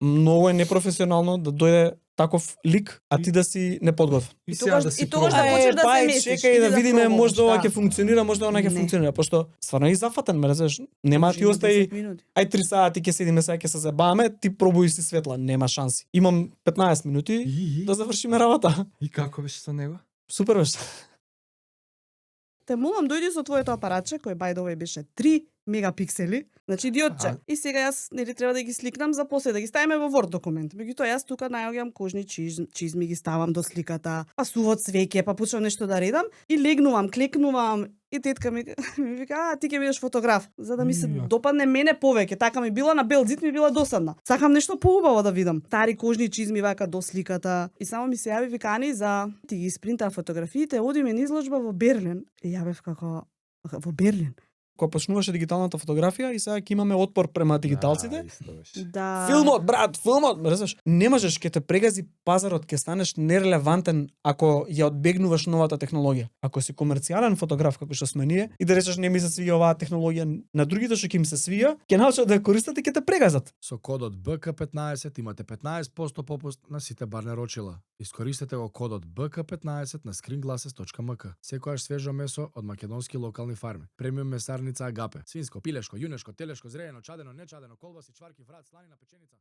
многу е непрофесионално да дојде таков лик, а ти да си неподготвен. И тогаш да пробаш. почнеш да се месиш, чекај да иди да видиме, пробуваш, можда ова да. ќе функционира, можда она ќе Не. функционира, пошто стварно е зафатен, ме разбираш? Нема Може ти има остаи 10 минути. ај 3 сати ќе седиме сега ќе се забаваме, ти пробуј си светла, нема шанси. Имам 15 минути И да завршиме работа. и како беше со него? Супер беше. Те молам дојди со твоето апаратче кој by the way беше 3 мегапиксели, значи идиотче. А. И сега јас нели треба да ги сликнам за после да ги ставиме во Word документ. Меѓутоа јас тука наоѓам кожни чизми ги ставам до сликата, па суво цвеќе, па почнам нешто да редам и легнувам, клекнувам и тетка ми вика, ти ќе бидеш фотограф, за да ми се Ја. допадне мене повеќе. Така ми била на бел зид, ми била досадна. Сакам нешто поубаво да видам. Тари кожни чизми вака до сликата. И само ми се јави викани за ти ги испринтаа фотографиите, одиме на изложба во Берлин. И ја бев како во Берлин. Кога почнуваше дигиталната фотографија и сега ќе имаме отпор према дигиталците. Исто беше. Да. Филмот, брат, филмот, разбираш? Не можеш, ќе те прегази пазарот, ќе станеш нерелевантен ако ја одбегнуваш новата технологија. Ако си комерцијален фотограф како што сме ние и да речеш не ми се свија оваа технологија, на другите што ќе им се свија, ќе научат да ја користат и ќе те прегазат. Со кодот BK15 имате 15% попуст на сите барне рочила. Искористете го кодот BK15 на screenglasses.mk. Секојаш свежо месо од македонски локални фарми. Премиум месарница Агапе. Свинско, пилешко, јунешко, телешко, зреено, чадено, нечадено, колбаси, чварки, врат, сланина, печеница.